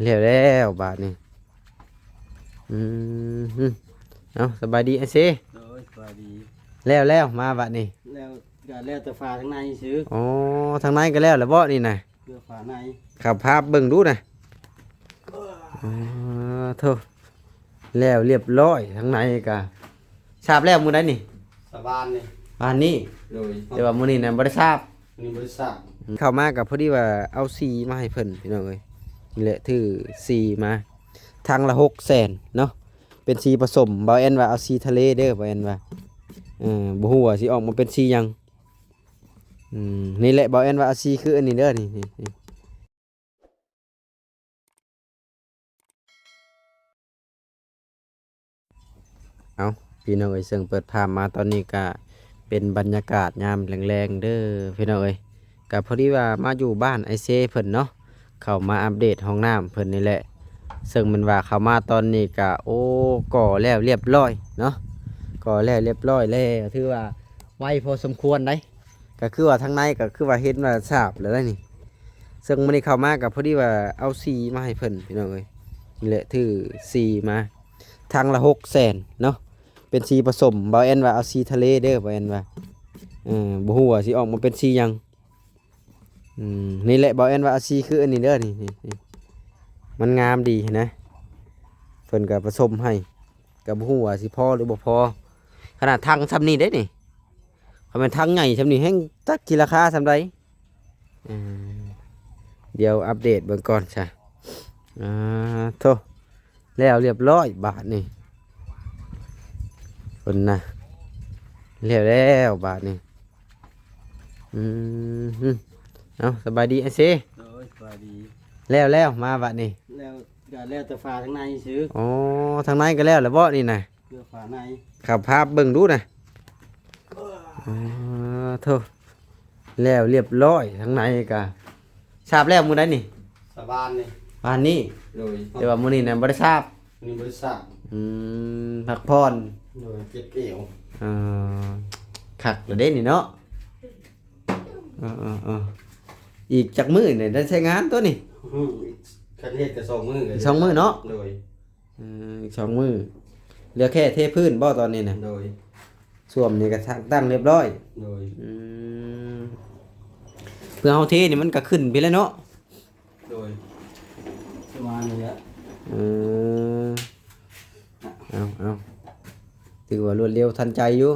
ແລ້ວແລ້ວບາດນີ້. ອືມ ເອົາ ສະບາຍດີອ້າຍເຊ. ໂດຍ ສະບາຍດີ. ແລ້ວແລ້ວມາບາດນີ້. ແລ້ວ ກະແລ້ວແຕ່ຝາທາງໃນຊື່. ອໍ ທາງໃນກໍແລ້ວແລ້ວເບາະນີ້ນະ? ເຫຼືອຝາໃນ. ເຂົ້າພາເບິ່ງດູນະ. ອໍ ໂທ້ ແລ້ວລຽບຮ້ອຍ ທາງໃນກະ ສາບແລ້ວມື້ໃດນີ້? ສາບວານນີ້. ວານນີ້? ໂດຍ. ແຕ່ວ່າມື້ນີ້ນະບໍ່ໄດ້ສາບ. ມື້ນີ້ບໍ່ໄດ້ສາບ. ເຂົ້າມາກໍພໍດີວ່າເອົາສີມາໃຫ້ເພິ່ນ ພີ່ນ້ອງເອີຍ. ນີ້ແຫຼະ ຖືສີມາ ຖັງລະຫົກແສນເນາະ ເປັນສີປະສົມ. ບ່າວແອນວ່າເອົາສີທະເລເດີ ບ່າວແອນວ່າ. ເອີ ບໍ່ຮູ້ວ່າຊິອອກມາເປັນສີຫຍັງ. ອືມ ນີ້ແຫຼະ ບ່າວແອນວ່າເອົາສີຄືອັນນີ້ເດີ ນີ້ ນີ້ ນີ້. ເອົາ ພີ່ນ້ອງເອີຍ ເຊິ່ງເປີດພາບມາຕອນນີ້ກະເປັນບັນຍາກາດຍາມແລງໆເດີ ພີ່ນ້ອງເອີຍ. ກະພໍດີວ່າມາຢູ່ບ້ານອ້າຍເຊເພິ່ນເນາະ ເຂົ້າມາອັບເດດຫ້ອງນ້ຳເພິ່ນນີ້ແຫຼະ. ເຊິ່ງແມ່ນວ່າເຂົ້າມາຕອນນີ້ກະ ໂອ້ ກໍ່ແລ້ວລຽບຮ້ອຍເນາະ ກໍ່ແລ້ວລຽບຮ້ອຍແລ້ວ ຖືວ່າໄວພໍສົມຄວນໃດ໋. ກໍຄືວ່າທາງໃນກໍຄືວ່າເຫັນວ່າສາບແລ້ວນີ້. ເຊິ່ງມື້ນີ້ເຂົ້າມາກໍພໍດີວ່າເອົາສີມາໃຫ້ເພິ່ນ ພີ່ນ້ອງເອີຍ. ນີ້ແຫຼະ ຖືສີມາ ຖັງລະຫົກແສນເນາະ ເປັນສີປະສົມ. ບ່າວແອນວ່າເອົາສີທະເລເດີ ບ່າວແອນວ່າ. ເອີ ບໍ່ຮູ້ວ່າຊິອອກມາເປັນສີຫຍັງ. ອືມ ນີ້ແຫຼະ ບ່າວແອນວ່າເອົາສີຄືອັນນີ້ເດີ ນີ້ ນີ້ ນີ້ ມັນງາມດີນະ. ເພິ່ນກໍປະສົມໃຫ້ ກໍບໍ່ຮູ້ວ່າຊິພໍຫຼືບໍ່ພໍ. ຂະໜາດຖັງຊ່ຳນີ້ເດ້ນີ້ ຄັນແມ່ນຖັງໃຫຍ່ຊ່ຳນີ້ແຮ່ງຈັກຊິລາຄາຊ່ຳໃດ. ເອີ ດຽວອັບເດດເບິ່ງກ່ອນຊະ. ອ່າ ໂທ້ ແລ້ວລຽບຮ້ອຍບາດນີ້ ເພິ່ນນະ ແລ້ວແລ້ວບາດນີ້. ອືມ ເອົາ ສະບາຍດີອ້າຍເຊ. ໂດຍ ສະບາຍດີ. ແລ້ວແລ້ວມາບາດນີ້. ແລ້ວ ກະແລ້ວແຕ່ຝາທາງໃນຊື່. ອໍ ທາງໃນກໍແລ້ວແລ້ວເບາະນີ້ນະ? ເຫຼືອຝາໃນ. ເຂົ້າພາເບິ່ງດູນະ. ອໍ ໂທ້ ແລ້ວລຽບຮ້ອຍ ທາງໃນກະ ສາບແລ້ວມື້ໃດນີ້? ສາບວານນີ້. ວານນີ້? ໂດຍ. ແຕ່ວ່າມື້ນີ້ນະບໍ່ໄດ້ສາບ. ມື້ນີ້ບໍ່ໄດ້ສາບ. ອືມ ພັກຜ່ອນ. ໂດຍ ເຈັບແອວ. ເອີ ຄັກແລ້ວເດ້ນີ້ເນາະ. ເອີໆໆ ອີກຈັກມື້ນີ້ໄດ້ໃຊ້ງານຕົວນີ້? ອືມ ຄັນເຮັດກໍສອງມື້. ອີກສອງມື້ເນາະ? ໂດຍ. ເອີ ອີກສອງມື້ ເຫຼືອແຄ່ເທພື້ນບໍ່ຕອນນີ້ນະ? ໂດຍ. ສ້ວມນີ້ກໍສ້າງຕັ້ງລຽບຮ້ອຍ. ໂດຍ. ອືມ ເພື່ອເຮົາເທນີ້ມັນກໍຂຶ້ນພີ້ແຫຼະເນາະ? ໂດຍ ປະມານນີ້ແຫຼະ. ເອີ ເອົາໆ ຖືວ່າລວດເລັວທັນໃຈຢູ່.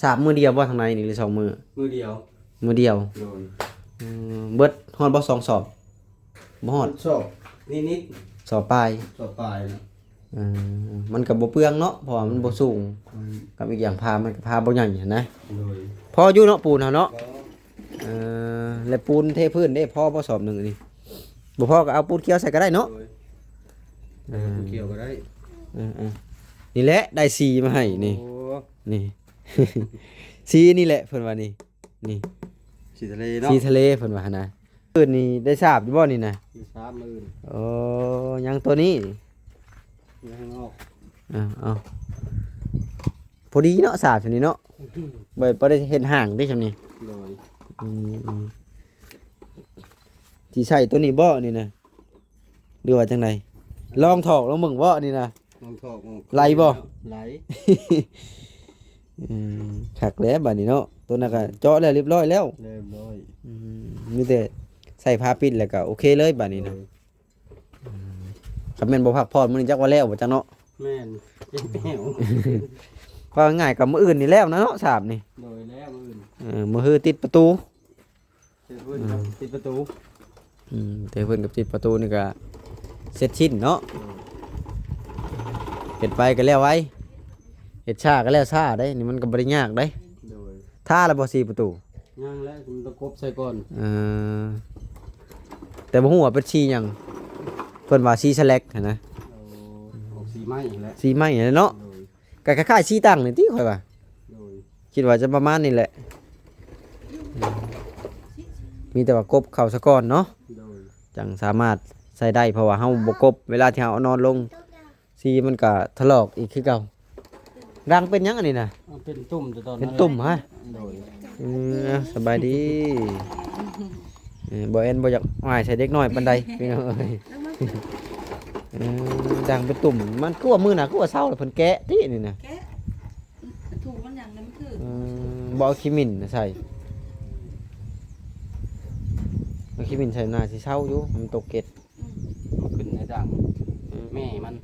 ສາບມື້ດຽວບໍ່ທາງໃນນີ້ ຫຼືສອງມື້? ມື້ດຽວ. ມື້ດຽວ. ໂດຍ. ອືມ ເບິດຮອດບໍ່ ສອງສອບ? ບໍ່ຮອດ. ສອບນິດໆ. ສອບປາຍ. ສອບປາຍນະ. ເອີ ມັນກໍບໍ່ເປືອງເນາະ ເພາະວ່າມັນບໍ່ສູງ. ອືມ ກັບອີກຢ່າງພາມັນກໍພາບໍ່ໃຫຍ່ຫັ້ນນະ. ໂດຍ. ພໍຢູ່ເນາະ ປູນເຮົາເນາະ. ພໍ. ເອີ ແລະປູນເທພື້ນເດ້ ພໍບໍ່ສອບໜຶ່ງນີ້? ບໍ່ພໍກໍເອົາປູນຂຽວໃສ່ກໍໄດ້ເນາະ. ໂດຍ. ເອີ ເອີ ປູນຂຽວກໍໄດ້. ເອີໆ ນີ້ແຫຼະ ໄດ້ສີມາໃຫ້ນີ້. ໂອ້ ນີ້ ສີນີ້ແຫຼະ ເພິ່ນວ່ານີ້. ນີ້ ສີທະເລເນາະ. ສີທະເລເພິ່ນວ່າຫັ້ນນະ. ມື້ອື່ນນີ້ໄດ້ສາບຢູ່ບໍ່ນີ້ນະ? ໄດ້ສາບມື້ອື່ນ. ໂອ້ ຍັງຕົວນີ້ ຍັງຂ້າງນອກ. ເອົາໆ ພໍດີເນາະ ສາບຊ່ຳນີ້ເນາະ. ອືມ ບໍ່ ບໍ່ໄດ້ເຮັດຫ້າງຕິຊ່ຳນີ້. ໂດຍ. ອືມໆ ຊິໃຊ້ຕົວນີ້ບໍ່ນີ້ນະ ຫຼືວ່າຈັ່ງໃດ? ລອງຖອກລອງເບິ່ງບໍ່ນີ້ນະ? ລອງຖອກອອກ. ໄຫຼບໍ່? ໄຫຼ. ອືມ ຄັກແລ້ວບາດນີ້ເນາະ. ຕົວນັ້ນກໍເຈາະແລ້ວລຽບຮ້ອຍແລ້ວ. ລຽບຮ້ອຍ. ອືມ ມີແຕ່ໃສ່ຝາປິດແລ້ວກໍໂອເຄເລີຍບາດນີ້ນະ. ໂດຍ. ອືມ ຄັນແມ່ນບໍ່ພັກຜ່ອນມື້ນີ້ຈັກວ່າແລ້ວບໍ່ຈັກເນາະ. ແມ່ນ. ເຈັບແອວ. ເວົ້າງ່າຍໆ ກໍມື້ອື່ນນີ້ແລ້ວນະເນາະ ສາບນີ້. ໂດຍ ແລ້ວມື້ອື່ນ. ເອີ ມື້ຮືຕິດປະຕູ ເທພື້ນກັບ ອືມ ຕິດປະຕູ. ອືມ ເທພື້ນກັບຕິດປະຕູນີ້ກໍເສັດສິ້ນເນາະ. ໂດຍ. ເຮັດໄວກໍແລ້ວໄວ ເຮັດຊ້າກໍແລ້ວຊ້າເດ້. ນີ້ມັນກໍບໍ່ໄດ້ຍາກເດ້. ໂດຍ. ທາແລ້ວບໍ່ສີປະຕູ? ຍັງແຫຼະ ມັນຕ້ອງກົບໃສ່ກ່ອນ. ເອີ ແຕ່ບໍ່ຮູ້ວ່າເປັນສີຫຍັງ ເພິ່ນວ່າສີສະແລັກຫັ້ນນະ. ໂອ້ ອອກສີໄມ້ຫັ້ນແຫຼະ. ສີໄມ້ຫັ້ນແຫຼະເນາະ. ໂດຍ. ກໍຄ້າຍໆສີຕັງນີ້ຕິ ຂ້ອຍວ່າ. ໂດຍ. ຄິດວ່າຈະປະມານນີ້ແຫຼະ. ມີແຕ່ວ່າກົບເຂົ້າສາກ່ອນເນາະ. ໂດຍ. ຈັ່ງສາມາດໃຊ້ໄດ້ ເພາະວ່າເຮົາບໍ່ກົບ ເວລາທີ່ເຮົາເອົານອນລົງ ສີມັນກະຖະຫຼອກອີກຄືເກົ່າ. ດັງເປັນຫຍັງອັນນີ້ນະ? ເປັນຕຸ່ມແຕ່ຕອນ ເປັນຕຸ່ມຮະ? ໂດຍ. ອືມ ສະບາຍດີ. ເອີ ບໍ່ແອນບໍ່ຢາກອາຍໃສ່ເດັກນ້ອຍປານໃດ ພີ່ນ້ອງເອີຍ. ລະມາ ເອີ ດັງເປັນຕຸ່ມ ມັນຄືວ່າມື້ໜ້າ ຄືວ່າເຊົາແລ້ວເພິ່ນແກະຕິນີ້ນະ. ແກະ ຖູມັນຫຍັງນະ ມັນຖືກ. ອືມ ບໍ່ເອົາຂີ້ໝິ່ນໃສ່ ເອົາຂີ້ໝິ່ນໃສ່ໜ້າຊິເຊົາຢູ່ ມັນຕົກເກັດ. ອືມ ມັນຂຶ້ນໃນດັງ ອືມ ແມ່ມັນ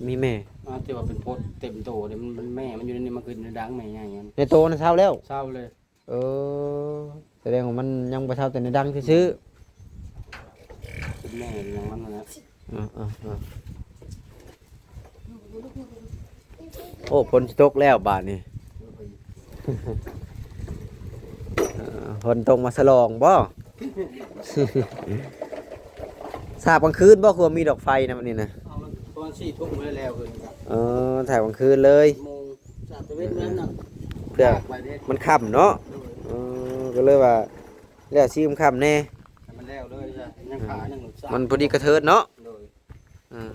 ມີແມ່ ອາ ທີ່ວ່າເປັນໂພດເຕັມໂຕເດ້ ມັນ ມັນແມ່ມັນຢູ່ໃນນີ້ ມັນຂຶ້ນໃນດັງແມ່ໃຫຍ່ຫັ້ນ ໃນໂຕນະເຊົາແລ້ວ ເຊົາເລີຍ. ເອີ ສະແດງວ່າມັນຍັງບໍ່ເຊົາແຕ່ໃນດັງຊື່ໆ ເປັນແມ່ຫຍັງມັນຫັ້ນແຫຼະ. ເອີໆໆ ໂອ້ ຝົນຊິຕົກແລ້ວບາດນີ້ ເອີ ຝົນຕົກມາສະຫຼອງບໍ່? ສາບກາງຄືນບໍ່? ຄືວ່າມີດອກໄຟນຳອັນນີ້ນະ. ເອົາ ປະມານສີ່ທຸ່ມແລ້ວຂຶ້ນ. ເອີ ສາບກາງຄືນເລີຍ ໂມງ ສາບຕາເວັນນັ້ນນະ ເພື່ອ ມັນຄ່ຳເນາະ. ໂດຍ ເອີ ກໍເລີຍວ່າແລ້ວຊິຄ່ຳໆແດ່ ໃຫ້ມັນແລ້ວເລີຍ ຍັງຂາຍັງ ມັນພໍດີກະເທີດເນາະ. ໂດຍ ອືມ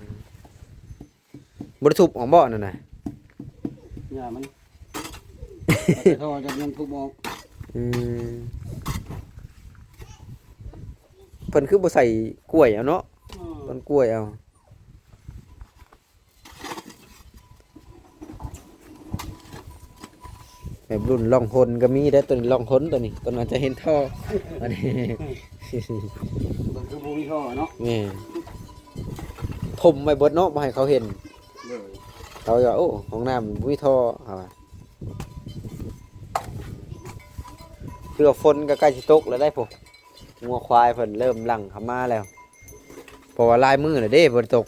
ບໍ່ໄດ້ທຸບອອກບໍ່ອັນນັ້ນນະ? ຢ່າມັນ ແຕ່ເຂົາຈະຍັງທຸບອອກ. ອືມ ເພິ່ນຄືບໍ່ໃສ່ກ້ວຍເອົາເນາະ? ອືມ ຕົ້ນກ້ວຍເອົາ. ແບບລຸ້ນລ່ອງຫົນກໍມີເດ້ ຕົວນີ້ລ່ອງຫົນ ຕົວນີ້ ຕົວນັ້ນຈະເຫັນທໍ່ ອັນນີ້ ມັນຄືບໍ່ມີທໍ່ເນາະ. ແມ່ນ ຖົມໄວ້ເບິດເນາະ ບໍ່ໃຫ້ເຂົາເຫັນ. ໂດຍ ເຂົາວ່າ ໂອ້ ຫ້ອງນ້ຳບໍ່ມີທໍ່ ເຂົາວ່າ. ຄືວ່າຝົນກໍໃກ້ຊິຕົກແລ້ວໄດ໋ ພວກງົວຄວາຍເພິ່ນເລີ່ມຫຼັ່ງເຂົ້າມາແລ້ວ ເພາະວ່າຫຼາຍມື້ແລ້ວເດ້ບໍ່ໄດ້ຕົກ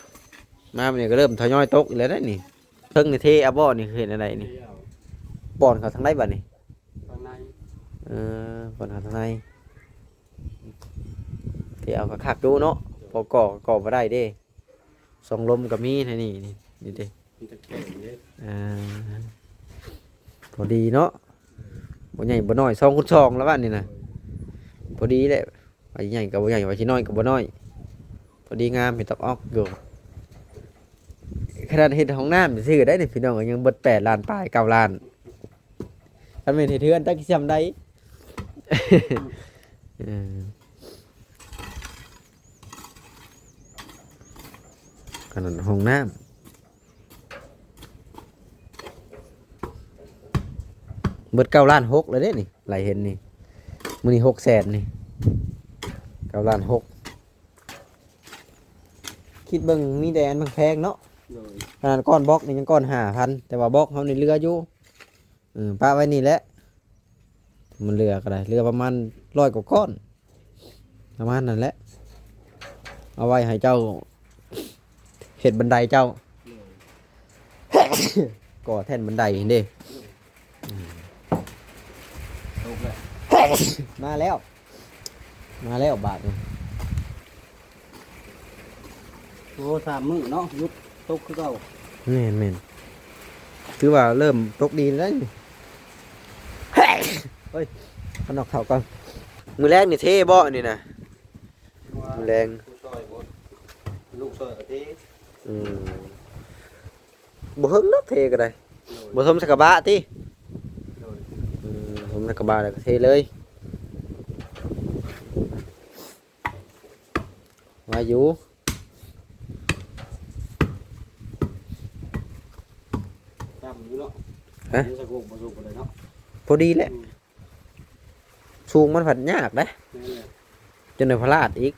ມາມື້ນີ້ກໍເລີ່ມທະຍອຍຕົກອີກແລ້ວໄດ໋ນີ້. ເທິງນີ້ເທເອົາບໍ່ນີ້ ເຮັດແນວໃດນີ້? ເທເອົາ. ປ້ອນເຂົ້າທາງໃດບາດນີ້? ທາງໃນ. ເອີ ປ້ອນເຂົ້າທາງໃນ ເທເອົາກໍຄັກຢູ່ເນາະ ເພາະກໍ່ກໍກໍ່ບໍ່ໄດ້ເດ້ ສອງລົມກໍມີໃນນີ້ ນີ້ ນີ້ເດ້ ມັນຈະແຂງເດ້. ອ່າ ພໍດີເນາະ ບໍ່ໃຫຍ່ບໍ່ນ້ອຍ ສອງຄູນສອງແລ້ວບາດນີ້ນະ ພໍດີແຫຼະ. ວ່າຊິໃຫຍ່ກໍບໍ່ໃຫຍ່ ວ່າຊິນ້ອຍກໍບໍ່ນ້ອຍ ພໍດີງາມ ເຮັດຕອກອອກຢູ່. ຂະໜາດເຮັດຫ້ອງນ້ຳຊື່ໆໄດ໋ນີ້ ພີ່ນ້ອງ ກໍຍັງເບິດແປດລ້ານປາຍ ເກົ້າລ້ານ ຄັນແມ່ນເຮັດເຮືອນຈັກຊິຊ່ຳໃດ. ເອີ ຂະໜາດຫ້ອງນ້ຳ ເບິດເກົ້າລ້ານຫົກແລ້ວເດ້ນີ້ ໄລ່ເຫັນນີ້ ມື້ນີ້ຫົກແສນນີ້ ເກົ້າລ້ານຫົກ. ຄິດເບິ່ງມີແຕ່ອັນແພງໆເນາະ. ໂດຍ ຂະໜາດກ້ອນບລັອກນີ້ຍັງກ້ອນຫ້າພັນ ແຕ່ວ່າບລັອກເຮົານີ້ເຫຼືອຢູ່. ເອີ ປະໄວ້ນີ້ແຫຼະ ມັນເຫຼືອກໍໄດ້ ເຫຼືອປະມານຮ້ອຍກວ່າກ້ອນ ປະມານນັ້ນແຫຼະ ເອົາໄວ້ໃຫ້ເຈົ້າເຮັດບັນໄດເຈົ້າ ໂດຍ ກໍ່ແທ່ນບັນໄດຫັ້ນເດ້. ອືມ ຕົກແລ້ວ ມາແລ້ວ ມາແລ້ວບາດນີ້. ໂອ້ ສາມມື້ເນາະ ຢຸດຕົກຄືເກົ່າ. ແມ່ນໆ ຖືວ່າເລີ່ມຕົກດີແລ້ວນີ້. ເຮີ້ຍ ເອົານອກເຂົ້າກ່ອນ. ມື້ແລງນີ້ເທບໍ່ອັນນີ້ນະ? ມື້ແລງ ຜູ້ຊ່ອຍບໍ່ ລູກຊ່ອຍກໍເທ. ອືມ ບໍ່ເຫິງດອກເທກໍໄດ້. ໂດຍ ບໍ່ຖົມໃສ່ກະບະຕິ? ໂດຍ ອືມ ຖົມໃສ່ກະບະແລ້ວກໍເທເລີຍ ໄວຢູ່. ຕ່ຳຢູ່ເນາະ. ຮະ? ໃສ່ໂຄກບໍ່ສູງປານໃດເນາະ. ພໍດີແຫຼະ. ອືມ ສູງມັນພັດຍາກເດ້. ແມ່ນແຫຼະ. ຈົນໄດ້ພະລາດອີກ.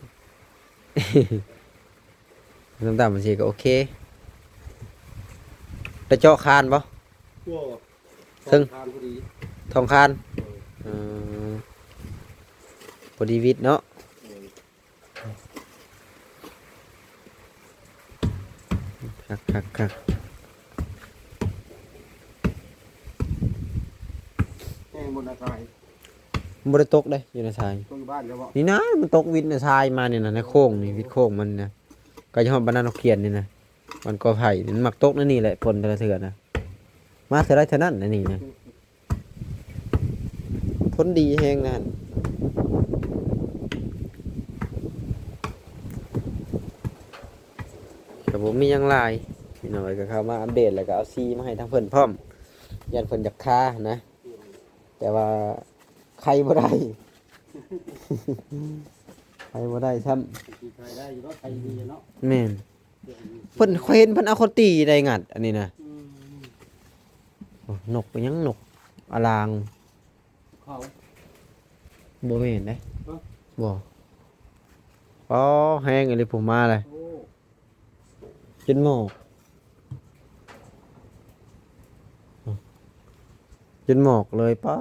ຕ່ຳໆ ຈັ່ງຊີ້ກໍໂອເຄ. ໄດ້ເຈາະຄານບໍ່? ບໍ່. ເທິງ ທ້ອງຄານພໍດີ. ທ້ອງຄານ? ໂດຍ ເອີ ພໍດີວິດເນາະ. ໂດຍ ຄັກໆໆ. ແຮງບໍ່ນະຊາຍ? ມັນບໍ່ໄດ້ຕົກເດ້ ຢູ່ໃນຊາຍ. ຕົກຢູ່ບ້ານເຈົ້າບໍ່? ນີ້ນະ ມັນຕົກວິດໃນຊາຍມານີ້ນະ ໃນໂຄ້ງນີ້ ວິດໂຄ້ງມັນນີ້ນະ ໃກ້ຈະຮອດບ້ານນານົກຂຽນນີ້ນະ. ມັນກໍໄຜ່ ມັນມັກຕົກໃນນີ້ແຫຼະ ຝົນແຕ່ລະເທື່ອນະ ມາເທື່ອໃດເທື່ອນັ້ນ ໃນນີ້ນະ. ຜົນດີແຮງນັ້ນ ກໍບໍ່ມີຫຍັງຫຼາຍ ພີ່ນ້ອງເອີຍ. ກໍເຂົ້າມາອັບເດດ ແລ້ວກໍເອົາສີມາໃຫ້ທາງເພິ່ນພ້ອມ ຢ້ານເພິ່ນຢາກຄານະ ແຕ່ວ່າ ໄຂບໍ່ໄດ້. ໄປບໍ່ໄດ້ຊ້ຳ. ໄປໄດ້ຢູ່ດອກ ໄປດີເນາະ. ແມ່ນ. ເພິ່ນ ຂ້ອຍເຫັນເພິ່ນເອົາເຂົາຕີໄດ້ງັດອັນນີ້ນະ. ອືມ. ໂອ້ ນົກເປັນຫຍັງ? ນົກອາລາງ. ເຂົາ ບໍ່ແມ່ນເດ້. ຮະ? ບໍ່. ອໍ ແຮງອີ່ຫຼີ ຜູ້ມາເລີຍ. ໂອ້ ຈົນໝອກ ຈົນໝອກເລີຍ. ປ້າ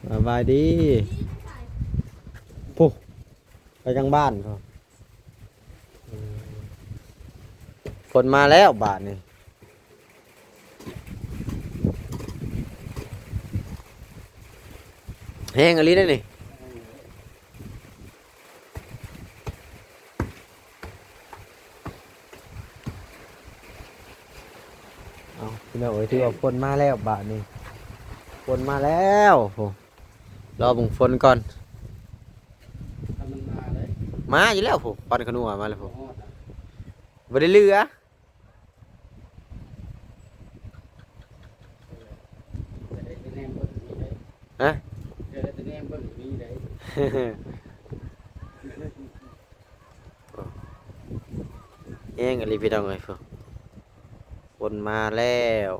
ສະບາຍດີ. ພຸ້ນ ໄປທາງບ້ານພຸ້ນ. ຝົນມາແລ້ວບາດນີ້. ແຮງອີ່ຫຼີເດ້ນີ້. ເອົາ ພີ່ນ້ອງເອີຍ ຖືວ່າຝົນມາແລ້ວບາດນີ້. ຝົນມາແລ້ວ. ໂອ້ ລໍເບິ່ງຝົນກ່ອນ. ຖ້າມັນມາເດ້ ມາຢູ່ແລ້ວພຸ້ນ. ຄວັນຂະນົວມາແລ້ວພຸ້ນ. ບໍ່ຮອດອະ ບໍ່ໄດ້ເຫຼືອ. ແຕ່ໄດ້ແຕ່ແນມເບິ່ງນີ້ໄດ໋. ຮະ? ແຕ່ໄດ້ແຕ່ແນມເບິ່ງນີ້ໄດ໋. ແຮງອີ່ຫຼີພີ່ນ້ອງເອີຍ. ຝົນມາແລ້ວ.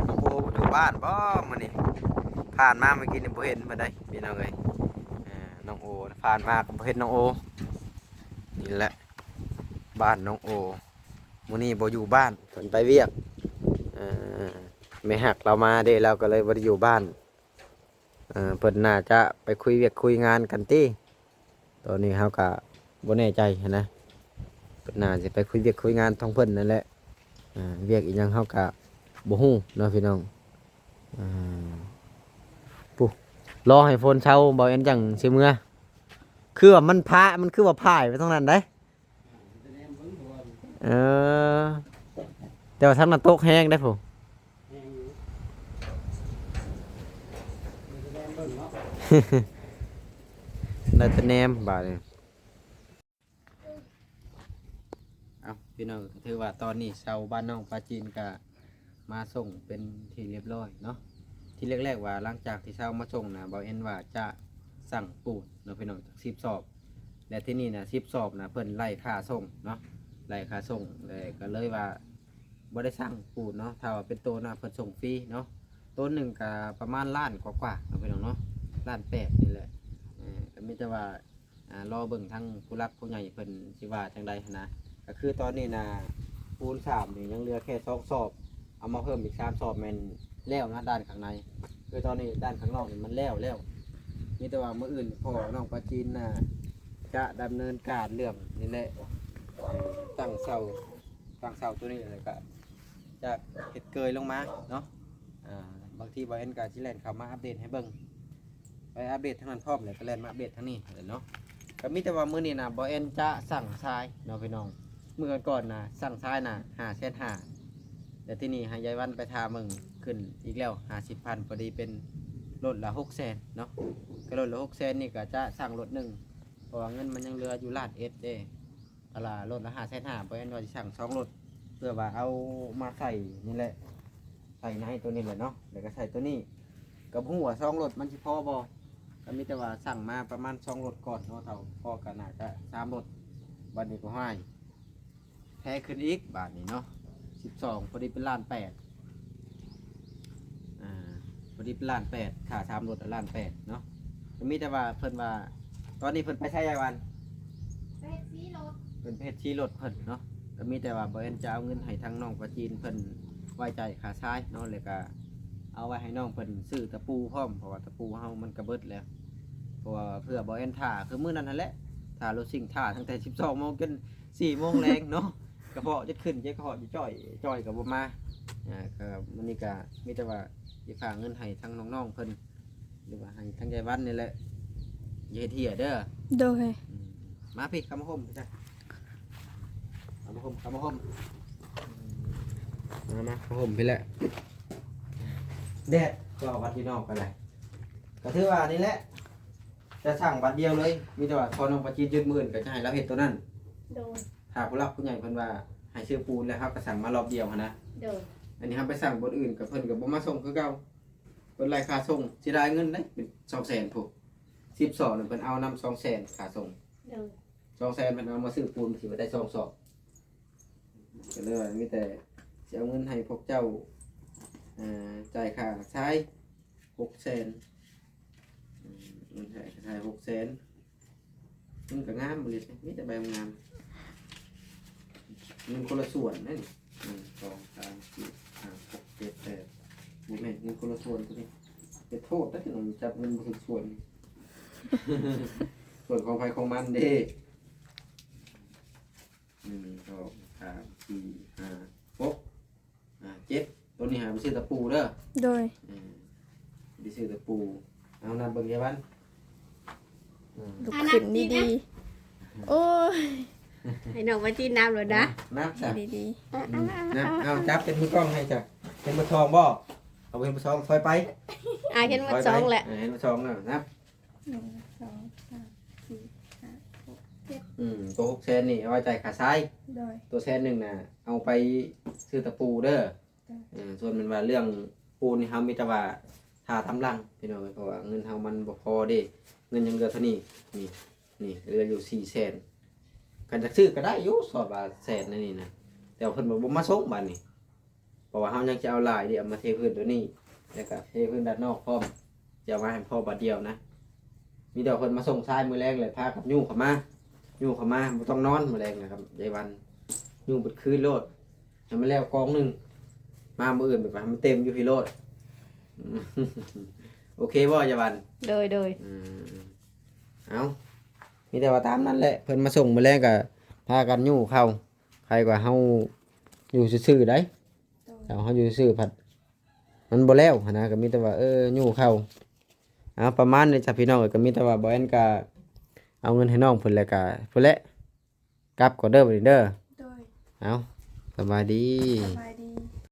ນ້ອງໂອບໍ່ຢູ່ບ້ານບໍ່ມື້ນີ້? ຜ່ານມາເມື່ອກີ້ນີ້ບໍ່ເຫັນເພິ່ນໃດ໋ພີ່ນ້ອງເອີຍ. ເອີ ນ້ອງໂອ ຜ່ານມາກໍບໍ່ເຫັນນ້ອງໂອ. ນີ້ແຫຼະ ບ້ານນ້ອງໂອ ມື້ນີ້ບໍ່ຢູ່ບ້ານ ເພິ່ນໄປວຽກ. ເອີ ແມ່ຮັກລາວມາເດ້ ລາວກໍເລີຍບໍ່ໄດ້ຢູ່ບ້ານ. ເອີ ເພິ່ນໜ້າຈະໄປຄຸຍວຽກຄຸຍງານກັນຕິ. ຕອນນີ້ເຮົາກະບໍ່ແນ່ໃຈຫັ້ນນະ ເພິ່ນໜ້າຊິໄປຄຸຍວຽກຄຸຍງານຂອງເພິ່ນນັ້ນແຫຼະ. ເອີ ວຽກອີ່ຫຍັງເຮົາກະບໍ່ຮູ້ເນາະພີ່ນ້ອງ. ເອີ ປູ້ ລໍໃຫ້ຝົນເຊົາ ບ່າວແອນຈັ່ງຊິເມືອ. ຄືວ່າມັນພະ ມັນຄືວ່າພາຍໄປທາງນັ້ນໃດ໋. ເອີ ແຕ່ວ່າທາງນັ້ນຕົກແຮງໄດ໋ພຸ້ນ. ໄດ້ແຕ່ແນມບາດນີ້. ເອົ້າ ພີ່ນ້ອງ ຖືວ່າຕອນນີ້ຊາວບ້ານນ້ອງປາຈີນກະມາສົ່ງເປັນທີ່ລຽບຮ້ອຍເນາະ. ທີ່ແລກໆວ່າ ຫຼັງຈາກທີ່ຊາວມາສົ່ງນະ ບ່າວແອນວ່າຈະສັ່ງປູນເນາະພີ່ນ້ອງ ຈັກສິບສອບ. ແລະ ທີ່ນີ້ນະ ສິບສອບນະ ເພິ່ນໄລ່ຄ່າສົ່ງເນາະ ໄລ່ຄ່າສົ່ງ ແລະ ກໍເລີຍວ່າບໍ່ໄດ້ສັ່ງປູນເນາະ. ຖ້າວ່າເປັນໂຕນະ ເພິ່ນສົ່ງຟຣີເນາະ. ໂຕໜຶ່ງກໍປະມານລ້ານກວ່າໆເນາະ ພີ່ນ້ອງເນາະ ລ້ານແປດນີ້ແຫຼະ. ເອີ ກໍມີແຕ່ວ່າ ອ່າ ລໍເບິ່ງທາງຜູ້ຫຼັກຜູ້ໃຫຍ່ເພິ່ນຊິວ່າຈັ່ງໃດຫັ້ນນະ. ກໍຄືຕອນນີ້ນະ ປູນສາມນີ້ຍັງເຫຼືອແຄ່ສອງສອບ ເອົາມາເພີ່ມອີກສາມສອບແມ່ນແລ້ວນະ ດ້ານຂ້າງໃນ. ຄືຕອນນີ້ດ້ານຂ້າງນອກນີ້ມັນແລ້ວແລ້ວ. ມີແຕ່ວ່າມື້ອື່ນພໍ່ນ້ອງປາຈີນນະ ຈະດຳເນີນການເລື່ອງນີ້ແຫຼະ ຕັ້ງເສົາ ຕັ້ງເສົາໂຕນີ້ ແລ້ວກະຈະເຮັດເກີຍລົງມາເນາະ. ອ່າ ບາງທີບ່າວແອນກໍຊິແລ່ນເຂົ້າມາອັບເດດໃຫ້ເບິ່ງ ໄປອັບເດດທາງນັ້ນພ້ອມ ແລ້ວກໍແລ່ນມາອັບເດດທາງນີ້ເນາະ. ກໍມີແຕ່ວ່າມື້ນີ້ນະ ບ່າວແອນຈະສັ່ງຊາຍເນາະພີ່ນ້ອງ. ມື້ກ່ອນໆນະ ສັ່ງຊາຍນະ ຫ້າແສນຫ້າ ແລ້ວທີນີ້ໃຫ້ຍາຍວັນໄປຖ້າເບິ່ງ ຂຶ້ນອີກແລ້ວຫ້າສິບພັນ ພໍດີເປັນລົດລະຫົກແສນເນາະ. ກໍລົດລະຫົກແສນນີ້ກໍຈະສັ່ງລົດໜຶ່ງ ເພາະວ່າເງິນມັນຍັງເຫຼືອຢູ່ລ້ານເອັດເດ້. ເພາະວ່າລົດລະຫ້າແສນຫ້າ ບໍ່ແມ່ນວ່າຊິສັ່ງສອງລົດ ເພື່ອວ່າເອົາມາໃສ່ນີ້ແຫຼະ ໃສ່ໃນໂຕນີ້ແຫຼະເນາະ ແລ້ວກໍໃສ່ໂຕນີ້. ກໍບໍ່ຮູ້ວ່າສອງລົດມັນຊິພໍບໍ່ ກໍມີແຕ່ວ່າສັ່ງມາປະມານສອງລົດກ່ອນເນາະ ເທົ່າພໍກໍໜ້າຈະສາມລົດ. ບັດນີ້ກໍ ຫ້າຍ ແພງຂຶ້ນອີກບາດນີ້ເນາະ ສິບສອງ ພໍດີເປັນລ້ານແປດ ອ່າ ພໍດີເປັນລ້ານແປດ ຄ່າສາມລົດລ້ານແປດເນາະ. ກໍມີແຕ່ວ່າເພິ່ນວ່າ ຕອນນີ້ເພິ່ນໄປໃສຍາຍວັນ? ໄປເຮັດສີລົດ ເພິ່ນໄປເຮັດສີລົດເພິ່ນເນາະ. ກໍມີແຕ່ວ່າບໍ່ແມ່ນຈະເອົາເງິນໃຫ້ທາງນ້ອງປາຈີນ ເພິ່ນໄວ້ໃຈຄ່າຊາຍເນາະ ແລ້ວກໍເອົາໄວ້ໃຫ້ນ້ອງເພິ່ນຊື້ຕະປູພ້ອມ ເພາະວ່າຕະປູເຮົາມັນກໍເບິດແລ້ວ. ເພາະວ່າເພື່ອບໍ່ແມ່ນຖ້າຄືມື້ນັ້ນຫັ້ນແຫຼະ ຖ້າລົດຊິງ ຖ້າຕັ້ງແຕ່ສິບສອງໂມງຈົນສີ່ໂມງແລງເນາະ ກະເພາະຈົນຂຶ້ນ ເຈັບກະເພາະຢູ່ຈ້ອຍ ຈ້ອຍກໍບໍ່ມາ. ອ່າ ກໍມື້ນີ້ກໍມີແຕ່ວ່າຊິຝາກເງິນໃຫ້ທາງນ້ອງໆເພິ່ນ ຫຼືວ່າໃຫ້ທາງຍາຍວັນນີ້ແຫຼະ ຢ່າເຮັດເຮຍເດີ. ໂດຍ. ອືມ ມາພີ້ ເຂົ້າມາຮົ່ມພີ້ຈ້ະ ເຂົ້າມາຮົ່ມ ເຂົ້າມາຮົ່ມ ມາ ມາ ເຂົ້າມາຮົ່ມພີ້ແຫຼະ. ແດດກໍວັດຢູ່ນອກກໍໄດ້ ກໍຖືວ່ານີ້ແຫຼະ ຈະສັ່ງບັດດຽວເລີຍ ມີແຕ່ວ່າຂໍນ້ອງປາຈີນຢຸດ ມື້ອື່ນກໍຈະໃຫ້ລາວເຮັດໂຕນັ້ນ. ໂດຍ. ຖ້າຜູ້ຫຼັກຜູ້ໃຫຍ່ເພິ່ນວ່າໃຫ້ຊື້ປູນ ແລ້ວເຮົາກໍສັ່ງມາລອບດຽວຫັ້ນນະ. ໂດຍ. ອັນນີ້ເຮົາໄປສັ່ງບ່ອນອື່ນ ກໍເພິ່ນກໍບໍ່ມາສົ່ງຄືເກົ່າ ເພິ່ນໄລ່ຄ່າສົ່ງ ເສຍດາຍເງິນເດ້ ເປັນສອງແສນພຸ້ນ ສິບສອບນັ້ນ ເພິ່ນເອົານຳສອງແສນຄ່າສົ່ງ. ໂດຍ. ສອງແສນ ເພິ່ນເອົາມາຊື້ປູນ ຊິບໍ່ໄດ້ສອງສອບ ກໍເລີຍວ່າມີແຕ່ຊິເອົາເງິນໃຫ້ພວກເຈົ້າ ເອີ ຈ່າຍຄ່າຊາຍຫົກແສນ ອືມ ເງິນໃຫ້ຊາຍຫົກແສນ ມັນກໍງາມບໍ່ລິດ ມີແຕ່ໃບງາມ ເງິນຄົນລະສ່ວນເດ້ນີ້ ໜຶ່ງ ສອງ ສາມ ສີ່ ຫ້າ ຫົກ ເຈັດ ແປດ ບໍ່ແມ່ນ ເງິນຄົນລະສ່ວນຕົວນີ້ ເຮັດໂທດໄດ້ ຕົວນີ້ຈັບເງິນບໍ່ຖືກສ່ວນ ສ່ວນຂອງໃຜຂອງມັນເດ້. ໜຶ່ງ ສອງ ສາມ ສີ່ ຫ້າ ຫົກ ອ່າ ເຈັດ ຕົວນີ້ຫາໄປຊື້ຕະປູເດີ. ໂດຍ. ເອີ ໄປຊື້ຕະປູ ເອົານັບເບິ່ງຍາຍວັນ ອືມ ລຸກຂຶ້ນດີໆ ໂອ້ຍ ໃຫ້ນ້ອງໄປຕີນ້ຳໂລດນະ ນັບຊະ ດີໆ ອືມ ນັບ ເອົາຈັບເປັນມືກ້ອງໃຫ້ຊະ ເຫັນໝົດສອງບໍ່ ເອົາເຫັນໝົດສອງ ຖອຍໄປ ອ່າ ເຫັນໝົດສອງແຫຼະ ເອີ ເຫັນໝົດສອງແລ້ວ ນັບ ໜຶ່ງ ສອງ ສາມ ສີ່ ຫ້າ ຫົກ ເຈັດ ອືມ ຕົວຫົກແສນນີ້ເອົາໄວ້ຈ່າຍຄ່າຊາຍ. ໂດຍ. ຕົວແສນໜຶ່ງນະ ເອົາໄປຊື້ຕະປູເດີ. ໂດຍ. ເອີ ສ່ວນແມ່ນວ່າເລື່ອງປູນນີ້ ເຮົາມີແຕ່ວ່າຖ້າຕາມຫຼັງພີ່ນ້ອງເອີຍ ເພາະວ່າເງິນເຮົາມັນບໍ່ພໍເດ້ ເງິນຍັງເຫຼືອເທົ່ານີ້ ນີ້ ນີ້ເຫຼືອຢູ່ສີ່ແສນ ຄັນຢາກຊື້ກໍໄດ້ຢູ່ ສອດວ່າແສນໃນນີ້ນະ ແຕ່ວ່າເພິ່ນບໍ່ມາສົ່ງບາດນີ້. ເພາະວ່າເຮົາຍັງຈະເອົາຫຼາຍເດ້ ເອົາມາເທພື້ນຕົວນີ້ ແລ້ວກະເທພື້ນດ້ານນອກພ້ອມ ຈະເອົາມາໃຫ້ພໍບາດດຽວນະ ມີແຕ່ເພິ່ນມາສົ່ງຊາຍມື້ແລງ ແລ້ວພາກັນຍູ້ເຂົ້າມາ ຍູ້ເຂົ້າມາ ບໍ່ຕ້ອງນອນມື້ແລງນະ ກັບຍາຍວັນ ຍູ້ເບິດຄືນໂລດ ໃຫ້ມັນແລ້ວກອງໜຶ່ງ ມາມື້ອື່ນແບບວ່າໃຫ້ມັນເຕັມຢູ່ພີ້ໂລດ ໂອເຄບໍ່ຍາຍວັນ? ໂດຍ ໂດຍ. ອືມ ເອົາ ມີແຕ່ວ່າຕາມນັ້ນແຫຼະ ເພິ່ນມາສົ່ງມື້ແລງກະພາກັນຍູ້ເຂົ້າ ໃຜກວ່າເຮົາຢູ່ຊື່ໆໄດ໋ ໂດຍ ຖ້າເຮົາຢູ່ຊື່ໆພັດມັນບໍ່ແລ້ວຫັ້ນນະ ກໍມີແຕ່ວ່າ ເອີ ຍູ້ເຂົ້າ ເອົາ ປະມານນີ້ຈ້ະພີ່ນ້ອງເອີຍ ກໍມີແຕ່ວ່າບໍ່ແອນກໍເອົາເງິນໃຫ້ນ້ອງເພິ່ນ ແລ້ວກໍພຸ້ນແຫຼະ ກັບກ່ອນເດີບັດນີ້ເດີ. ໂດຍ. ເອົາ ສະບາຍດີ. ສະບາຍ